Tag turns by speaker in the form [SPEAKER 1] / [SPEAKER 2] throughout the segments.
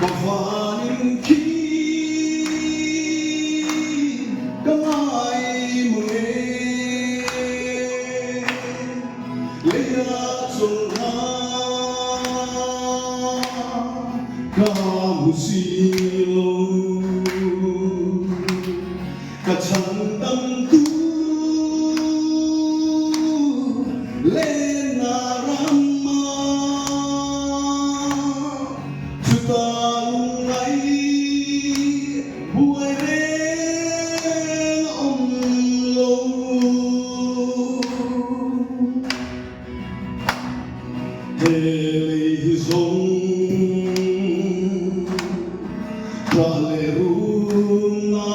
[SPEAKER 1] Ka vanin khi ka ngai mang e, leia chawlhna ka hmu si lo. Ka chhandamtu lenna ramah chuta lungngai buai reng a awm lo. He lei hi zawng tah leh rumna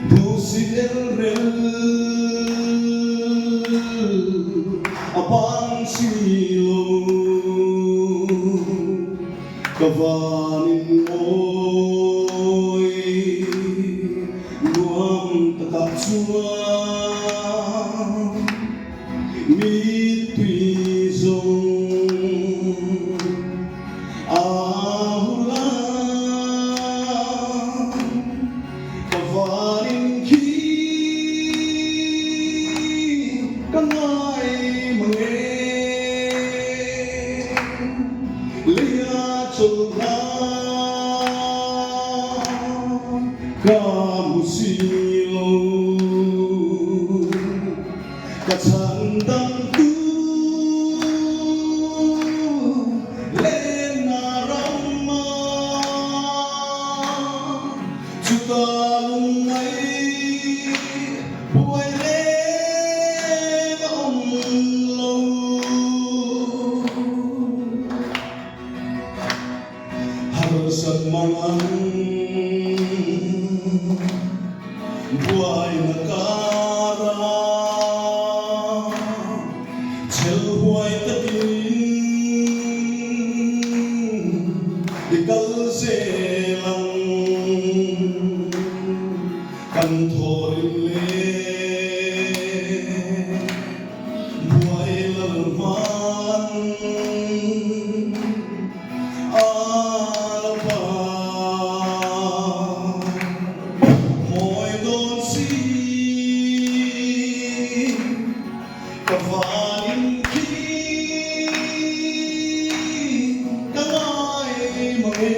[SPEAKER 1] duhsi elrel a bang si lo. Ka vanin mawi nuam takah chuan mittui zawng a hul a. Ka vanin khi ka ngai mang e. Leia chawlhna ka hmu si lo, ka chhandamtu lenna ramah chuta lungngai buai reng a awm lo. Harsat mangan buaina kara chhel huai takin i kal zel ang. Kan thawrim le buai lal hman a lo pa mawi dawn si ka vanin khi ka ngai mang e.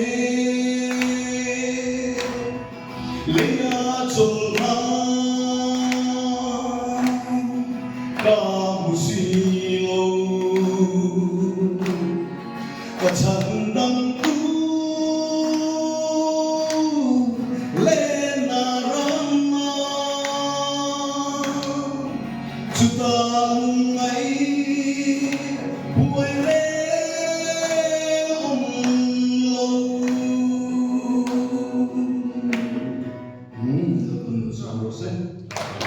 [SPEAKER 1] Leia chawlhna ka hmu si lo, ka chhan.